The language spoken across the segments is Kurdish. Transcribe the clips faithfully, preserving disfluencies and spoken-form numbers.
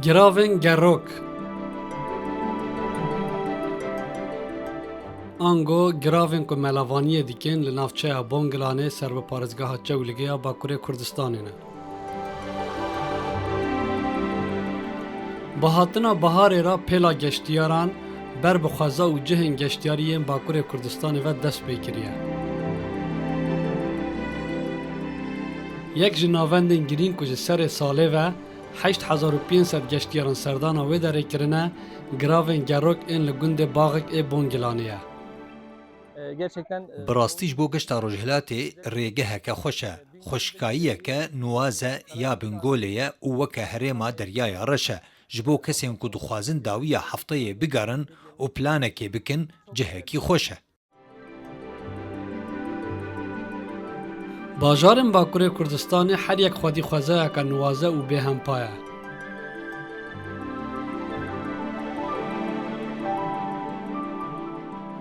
Giravên Gerok. Ango giravên ku melavaniyê dikin li navçeya Bongilanê ser bi parêzgeha Çewligê ya Bakurê Kurdistanê ne. Bi hatina baharê re pêla geştiyaran ber bi xweza û cihên geştiyarî yên Bakurê Kurdistanê ve dest pê kiriye. Yek ji navendên girîng ku ji serê salê ve heşt hezar û pênc sed geştiyaran serdana wê derê kirine, giravên Gerok ên li gundê Baxik ê Bongilanê ye. Bi rastî ji bo gişta Rojhilatê rêgeheke xweş e. Xweşikayiyeke nuwaze ya Bingolê ye û weke herêma Deryaya Reş e. Ji bo kesên ku dixwazin dawiya hefteyê bigerin û planekê bikin, cihekî xweş e. Bajarên Bakurê Kurdistanê her yek xwedî xwezayeke nuwaze û bêhempa ye.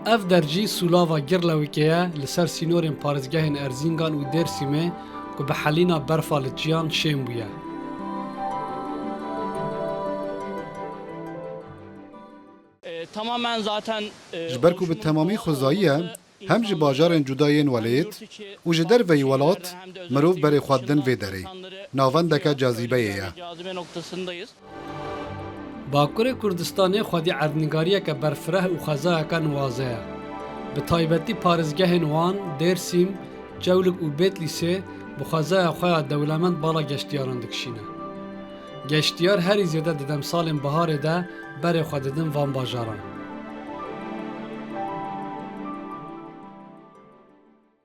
Ev der jî Sûlava Girlewikê ye, li ser sînorên parêzgehên Erzîngan û Dêrsimê ku bi helîna berfa li çiyan şên bûye. E, tamamen zaten e, Ji ber ku bi temamî xwezayî ye, hem ji bajarên cuda yên welêt û ji derveyî welat mirov berê xwe didin vê derê. Navendeke cazîbeyê ye. Bakurê Kurdistanê xwedî erdnîgariyeke berfireh û xwezayeke nuwaze ye. Bi taybetî parêzgehên Wan, Dêrsîm, Çewlik û Bêtlîsê bi xwezaya xwe ya dewlemend bala geştiyaran dikişîne. Geştiyar herî zêde di demsalên biharê de berê xwe didin van bajaran.